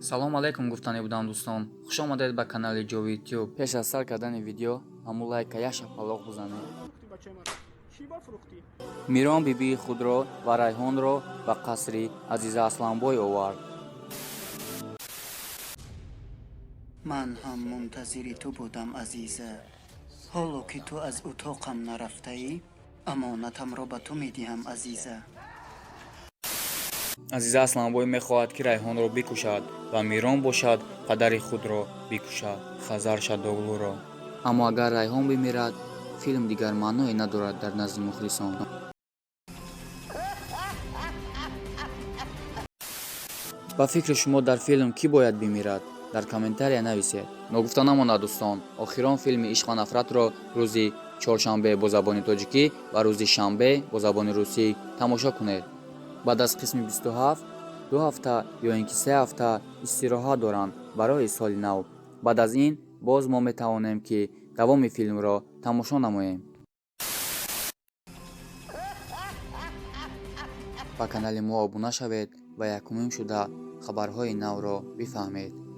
Салом алейкум гуфтанӣ будам, дӯстон. Хуш омадед ба канали Ҷовид Тюб. Пеш аз сар кардани видео ҳамун лайка як шапалоқ бизанед. Мирон бибии худро ва Райҳонро ба қасри Азиза Асланбой овард. Ман ҳам мунтазири ту будам, Азиза. Ҳоло ки ту аз утоқам нарафтаӣ, амонатамро ба ту медиҳам, Азиза. Азиза Асланбой мехоҳад, ки Райҳонро бикушад ва Мирон бошад, падари худро бикушад, Хазар Шадоглуро. Аммо агар Райҳон бимирад, филм дигар маъное надорад дар назди мухлисон. Ба фикри шумо, дар филм кӣ бояд бимирад? Дар комментария нависед. Ногуфта намонад, дӯстон, охирон филми Ишқ ва нафратро рӯзи чоршанбе бо забони тоҷикӣ ва рӯзи шанбе бо забони русӣ тамошо кунед. Баъд аз қисми 27 2 ҳафта ё ин ки 3 ҳафта истироҳат доранд барои соли нав. Баъд аз ин боз мо метавонем, ки давоми филмро тамошо намоем. Ба канали мо обуна шавед ва якумин шуда хабарҳои навро бифаҳмед.